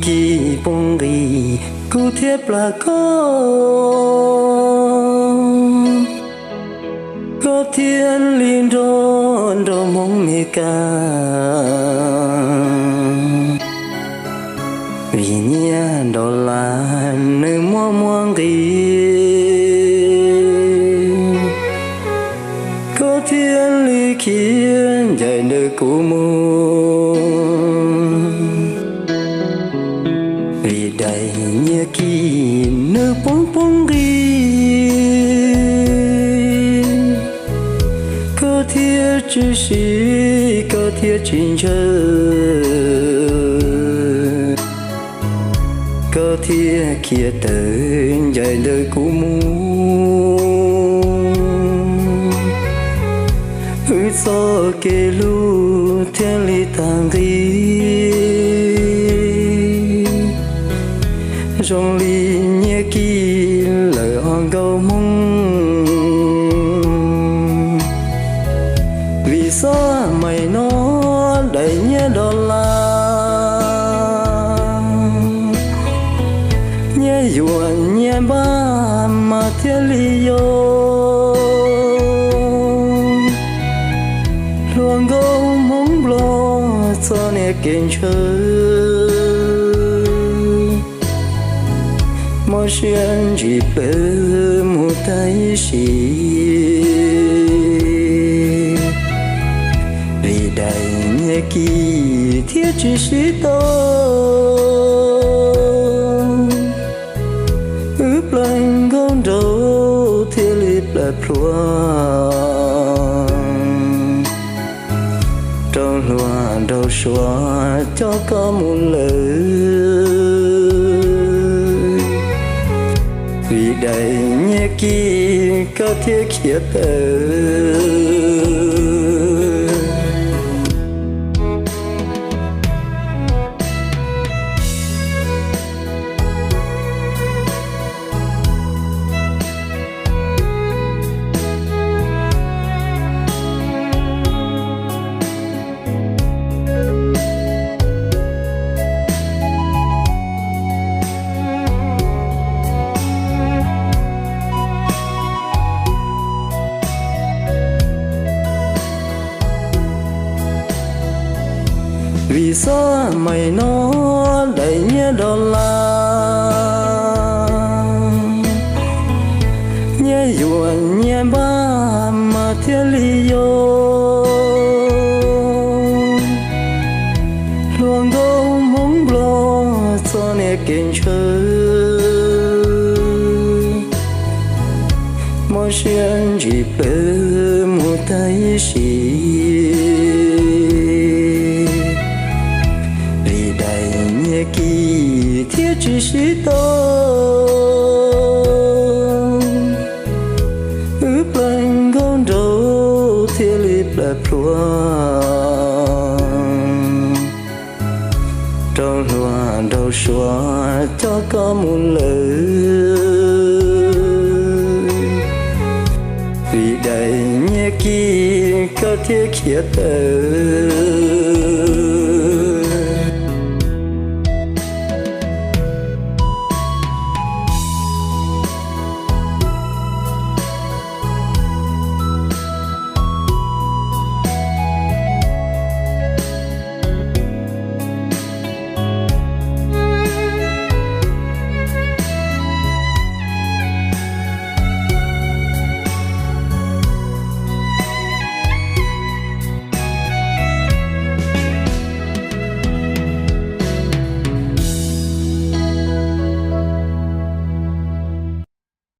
Kis poob nqis kuv thiaj plam koj, koj thiaj li nrog nraug Hmoob Mes Kas. Vim nyiaj dollar nws muaj muaj nqis, koj thiaj li khiav ncaim ntawm kuv mus. Vim daim nyiaj kis nws poob poob nqis, koj thiaj tsis siv, koj thiaj tsis ntshaw, koj thiaj khiav tawm ncaim ntawm kuv mus. Wb txoj kev hlub thiaj li tag nqis, zoo li nyiaj kis lawm ho nkauj hmoob. Vim xab mais no daim nyiaj dollar, nyiaj yuam nyiaj npab mas thiaj li yog. Hluas nkauj Hmoob Nplog txoj niag kev ntshaw, mob siab ntsis plawv mus tag ib sim. Vim daim nyiaj kis thiaj tsis sib tau, wb plaub nkauj nraug thiaj li plam plhuav, rau hluas nraug suav coj koj mus lawm. Vim daim nyiaj kis koj thiaj khiav tawm. Vim xab mais no daim nyiaj dollar, nyiaj yuam nyiaj npab mas thiaj li yog. Hluas nkauj Hmoob Nplog txoj niag kev ntshaw, mob siab ntsis plawv mus tag ib sim. Vim daim nyiaj kis thiaj tsis sib tau, wb plaub nkauj nraug thiaj li plam plhuav, rau hluas nraug suav coj koj mus lawm. Vim daim nyiaj kis koj thiaj khiav tawm.